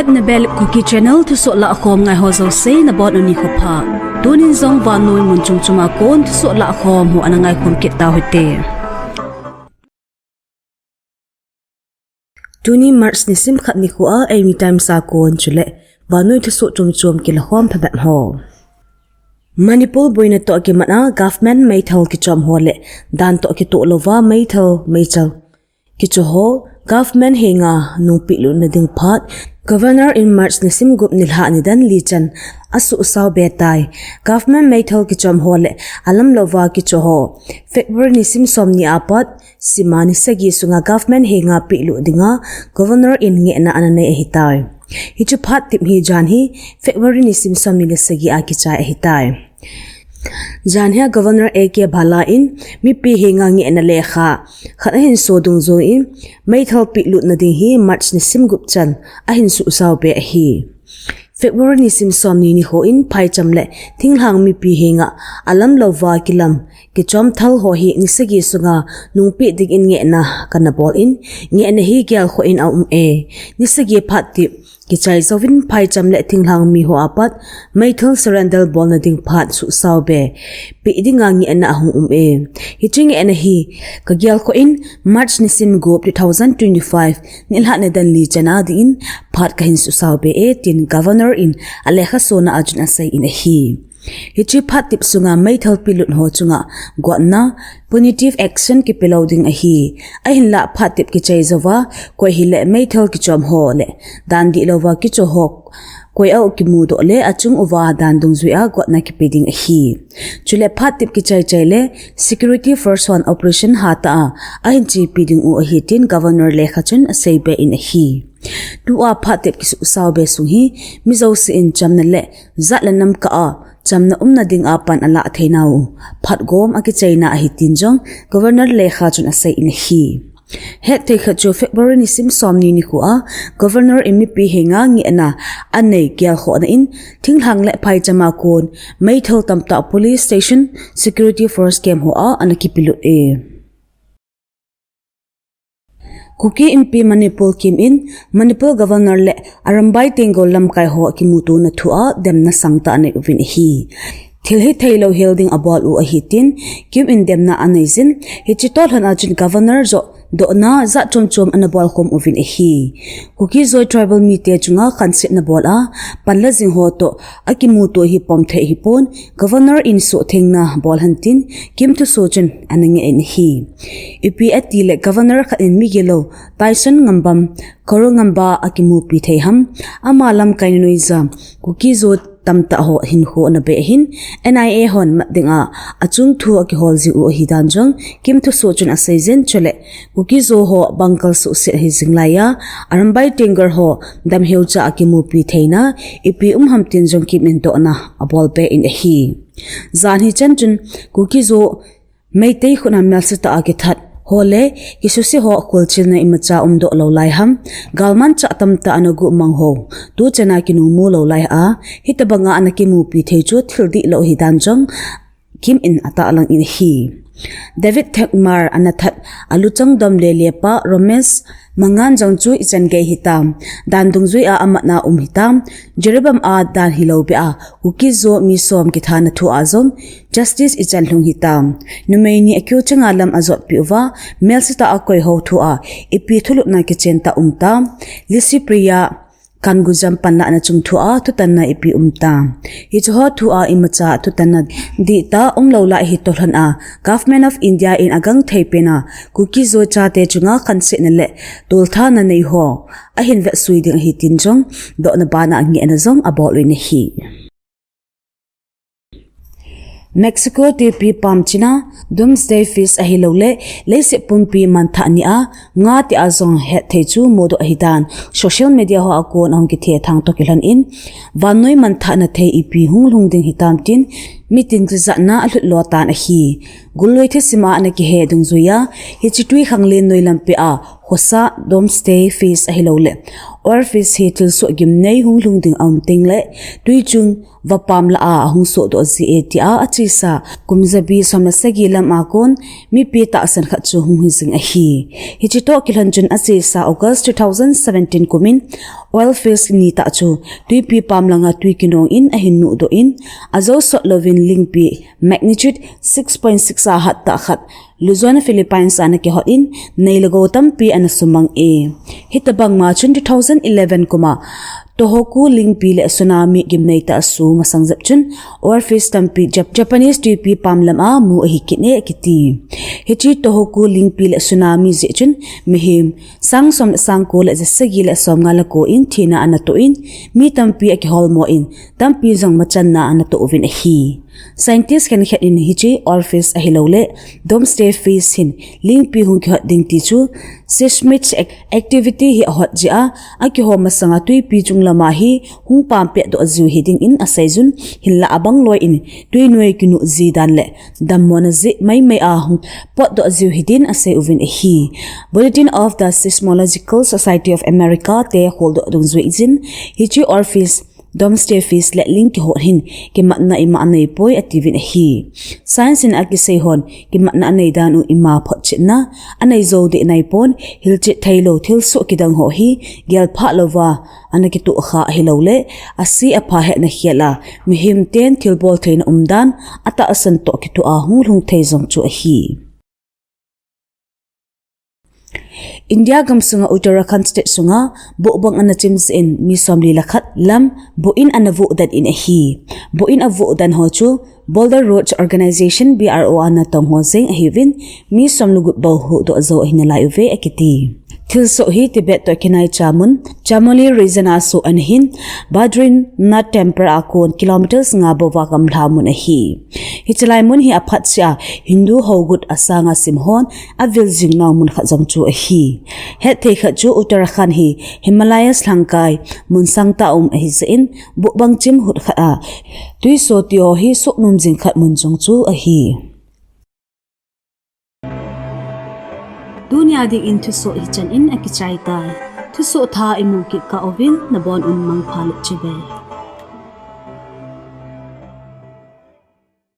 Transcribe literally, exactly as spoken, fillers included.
Nabel Kuki Channel thusoh lahkhom ngai ho jouse nabonun nikho pha. Tunin jong vannoi mun chom chom a kon thusoh lahkhom ho ana ngaikhom kit tauhite. Tuni March nisim khat nikho a eimi times a kon chule vannoi thusoh chom chom kilakhom phabep ho. Manipur boina toh kimat a government meithal kichom ho le dan toh kitoh louva meithal meichal kicho ho government henga nungpeh lutna ding phat Governor in March nisim gup nilhah nidan li chan asuhsao be tai. Government meithal kichom ho le alam louva kicho ho February nisim somni a pat sima ni sagi sunga government henga pehlut dinga Governor in ngehna ana nei ahitai. Hiche phat tep hi jan hi February nisim somni le sagi a kichai ahitai. Jan hia Governor A K Bhalla in mipi henga ngehna lekha khat ahin so dungjuiyin meithal pehlutna ding hi March nisim gup chan ahin suhsao be ahi. February nisim somni nikho in phaicham le thinglhang mipi henga alam louva kilam kichom thal ho hi ni sagi sunga nungpeh dingin ngehna kana bol in ngehna hi gelkhoh in aum e. Ni sagi phat tep kichai jouvin phaicham le thinglhang mi ho a pat meithal surrender bolna ding phat suhsao be peh dinga ngehna ahung um e. Hiche ngehna hi kagelkhoh in March nisim gup two thousand twenty-five nilhah nidan li chan a dingin phat kahin suhsao be e tin Governor in alekha sona a chun aseiyin ahi. Hiche phat tep sunga meithal pehlut ho chunga gotna punitive action kipe lou ding ahi. Ahinlah phat tep kichai jouva koi hile meithal kichom ho le dan dih louva kicho ho koi a u kimudoh le achung uva dan dungjuia gotna kipe ding ahi. Chule phat tep kichai chai le security force hon operation hatah a ahin chepi ding u ahi tin Governor lekha chun asei be in ahi. Tua phat tep kisuhsao be sung hi mi jouse in chamna le jat le nam kah a chamna umna dinga pan alah theinau phat gom akichaina ahi tin jong Governor lekha chun aseiyin ahi. Hetthei khat chu February nisim somni nikho a Governor in mipi henga ngehna anei gelkhohna in thinglhang le phaicham a kon meithal tamtah police station security force camp ho a ana kipelut e. Kuki Inpi Manipur Kim in Manipur Governor le Arambai Tenggol lamkai ho kimutona thua demna sangtah anei uvin ahi. Thil hitheilou hel ding abol u ahi tin Kim in demna aneiyin, hiche toh lhon a chun Governor joh dohna jat chom chom ana bolkhom uvin ahi. Kuki-Zo tribal mite chunga khansetna bol a panla jing ho toh akimuto hi pomthei hipon, Governor in suhthengna bol hen tin Kim thusoh chun ana ngeh in ahi. Ipi ati le Governor khat in migilou Tyson Ngambam, Karo Ngamba akimupi thei ham, ama lamkai noija Kuki-Zo tamtah ho hinkho ana bei ahin, N I A hon mat dinga achung thu akihol jing u ahi dan jong Kim thusoh chun aseiyin, chule Kuki-Zo ho bangkal suhset ahi jing laiya Arambai Tenggol ho damheucha akimupi theina ipi um ham tin jong Kim in dohna abol be in ahi. Jan hichan chun Kuki-Zo Meitei khut a melsetah a kithat ho le kisuse ho kholchilna imacha umdoh lou lai ham, galmanchah tamtah ana guhmang ho tuchan a kinungmu lou lai a, hitobanga ana kimupi thei chu thil dihlou ahi dan jong Kim in atahlang in ahi. David Thekmar ana that a luchang dom lele pa Romesh Mangan jong chu ichan gei hitam, dan dungjuia amatna um hitam, Jiribam a dan hilou beh a Kuki-Zo mi som kithana thua jong justice ichan lhung hitam. Numei ni akeu changa lam ajotpi uva, melsetah a koiho thua ipi thulutna kichentah umtam. Lisipriya Kangujam panlahna chung thua thutanna ipi umtam. Hicheho thua imacha thutanna dihtah umlou lai hi toh lhon a Government of India in agangthei pena Kuki-Zo chate chunga khansetna le tolthana nei ho ahin vetsui ding ahi tin jong dohna bana ngehna jong abol uvin ahi. Mexico tuipi pam china Doomsday Feast ahilouleh leiset pumpi manthah nia nga tia jong hetthei chu mudoh ahidan social media ho a kon ahung kithethang toh kilhon in, vannoi manthahna thei ipi hung lhung ding hitam tin mitin tijatna alhut lo tan ahi. Gullui thusim a ana kihe dungjuiya, hiche twikhanglen noilampi a khosa Domesday Feast ahilouleh Oil Feast hi thilsoh gimnei hung lhung ding aum tengleh twichung vapam lah a ahung sohdoh ji e tia achesa kum jabi som le sagi lam a kon mipi tahsan khat chu hung hijing ahi. Hiche toh kilhon chun achesa August two thousand seventeen kumin Oil Feast nitah chu twipi pam langa twi kinong in ahin nuhdoh in, ajou sot louvin lingpi magnitude six point six a hattah khat Luzon, Philippines a ana kihot in, nei le gou tampi ana sumang e. Hitobang ma chun two thousand eleven kuma Tohoku lingpi le tsunami gimnei tah asu masang jep chun Oil Feast tampi Jap- Japanese twipi pam lam a mu ahi kit e akiti. Hiche Tohoku lingpi le tsunami jeh chun mihem sang som le sang ko le ja sagi le som nga le ko in thina ana toh in, mi tampi akiholmo in, tampi jong machanna ana toh uvin ahi. Scientist khenkhat in hiche Oil Feast ahilouleh Domesday Feast hin lingpi hung kihot ding ti chu seismic ac- activity hi ahot jeh a, akihot masanga twipi chung lama hi hung pam pehdoh jiu hiding in aseijun, hinlah abang loi in twinoi kinuh ji dan le dammona jeh maimai a hung potdoh jiu hidin asei uvin ahi. Bulletin of the Seismological Society of America te holdoh dungjuijin, hiche Oil Feast Domesday Feast le ling kihot hin kimatna ima aneipoi atiuvin ahi. Science in akisei hon kimatna anei dan u ima photchetna anei jou deh naipon, hilchet theilou thilsoh kidang ho hi gelphah louva ana kitoh kha ahilouleh ase apha hetna khel a mihem ten thilbol theina umdan atahsan toh kitoh a hung lhung thei jong chu ahi. India gamsunga Uttarakhand state sunga bohbang ana chim jeh in mi somli le khat lam bohin ana vohdan in ahi. Bohin avohdan ho chu Border Roads Organisation, B R O ana tong ho jeng ahiuvin, mi som le gup bou huhdoh jou ahi nalai uve akiti. Thilsoh hi Tibet toh kinaicha mun Chamoli region a soh ana hin, Badrinath Temple a kon kilometers nga bouva gamlha mun ahi. Hiche lai mun hi aphatseh a Hindu ho got asanga sim hon avil jing nau mun khat jong chu ahi. Hetthei khat chu Uttarakhand hi Himalayas lhangkai mun sangtah a um ahi jeh in, bohbang chim hut khat a twiso ti ho hi sohnom jing khat mun jong chu ahi. Tunia dingin thusoh hichan in akichai tai. Thusoh thah imu kit kah uvin nabon un mangpha le chibai.